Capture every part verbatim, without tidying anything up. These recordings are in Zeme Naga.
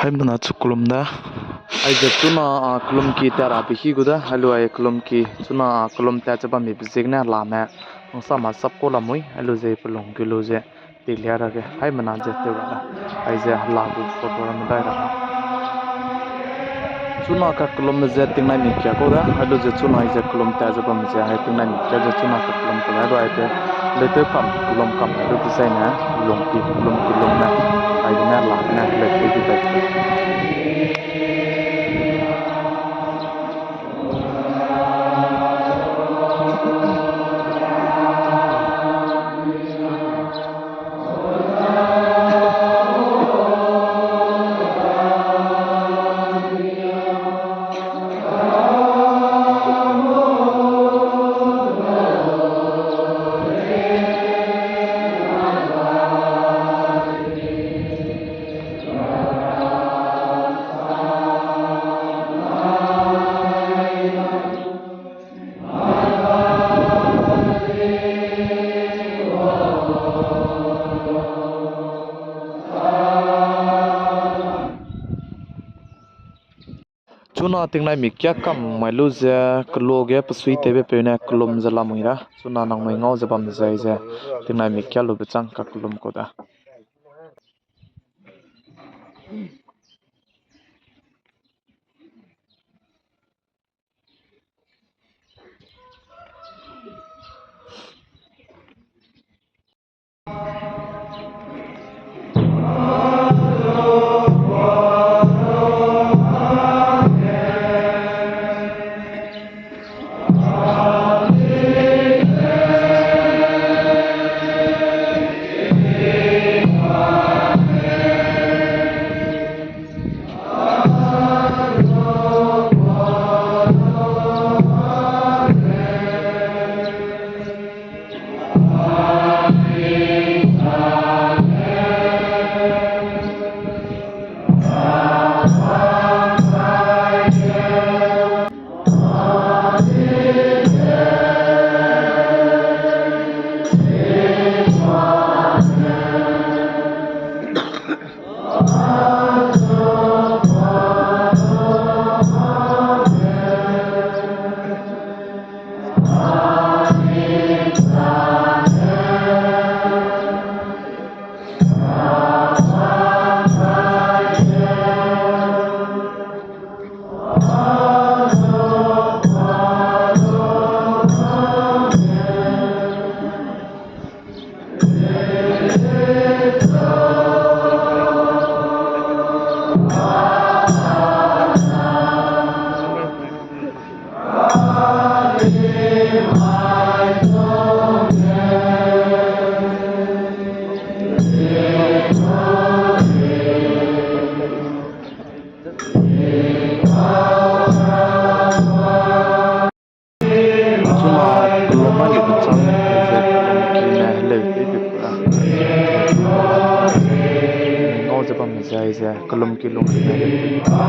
Haimena chu kelum da. Aize chuna, a, kelum ki tat ra pe hi gu da. Hailu ai kelum ki chuna, a, kelum tat ze bambe ziegene lame, nungsama sap kau lamui. Hailu ze pelung ki lu ze teilia ra ge. Haimena ze tew ra da. Aize hela gu photo ramme dai ra da. Chuna kakelum ze tingnai mi kia kau da. Hailu ze chuna aize kelum tat ze bam ze hai tingnai mi kia ze chuna kakelum kau da. Hailu aize leitew kam, kelum kam hailu dezaine, lung ki, kelum ki lung ne, aigene la ne, leitew ki dai. Chuna tingnai mi kia kam mai lu ze kelo ge pesui tewbe peu ne kelum ze lamui ra. Chuna nangnui ngau ze bam ze aize tingnai mi kia lube chang kakelum kau da. Chuna kelum ma ge bechang ze kelum ki ne heleu tei tei ra. Ngau ze bam ze aize kelum ki lung ki ne heleu tei tei ra.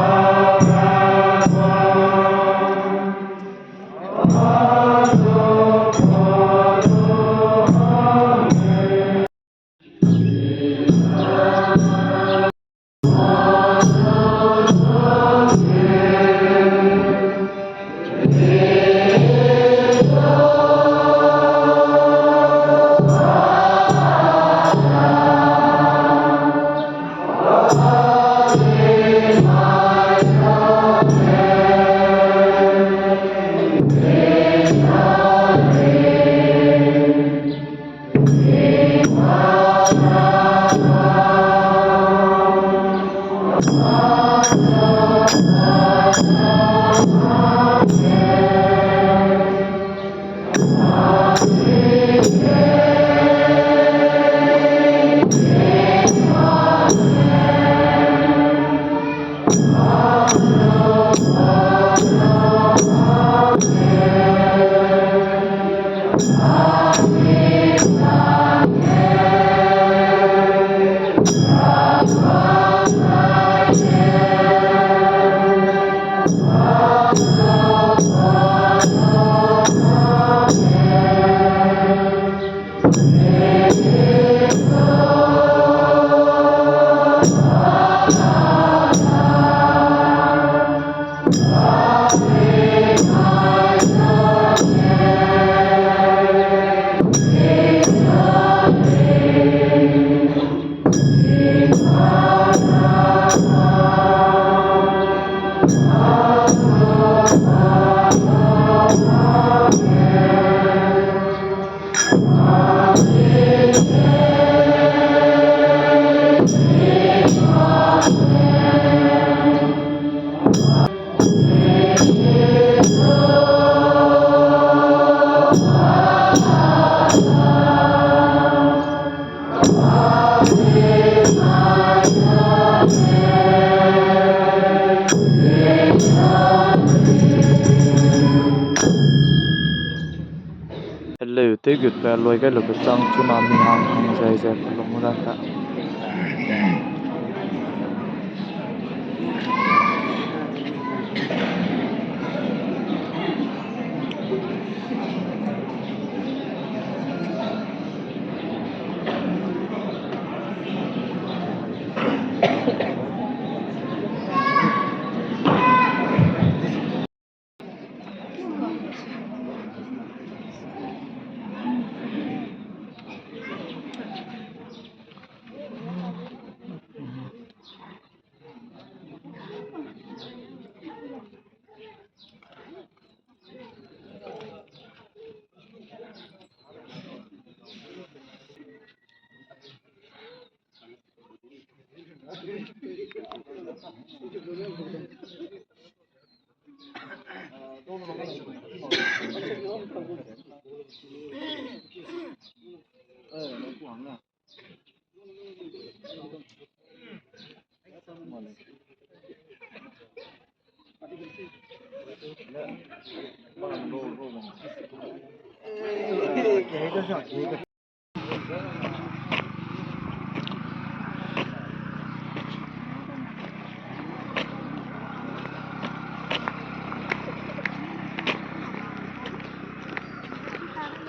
Tewgutbe loi gai lube chang chuna mi hang hang zai zai pe lung ra ka.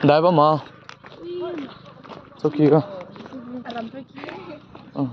Dai ba ma. Choki ga. Ah.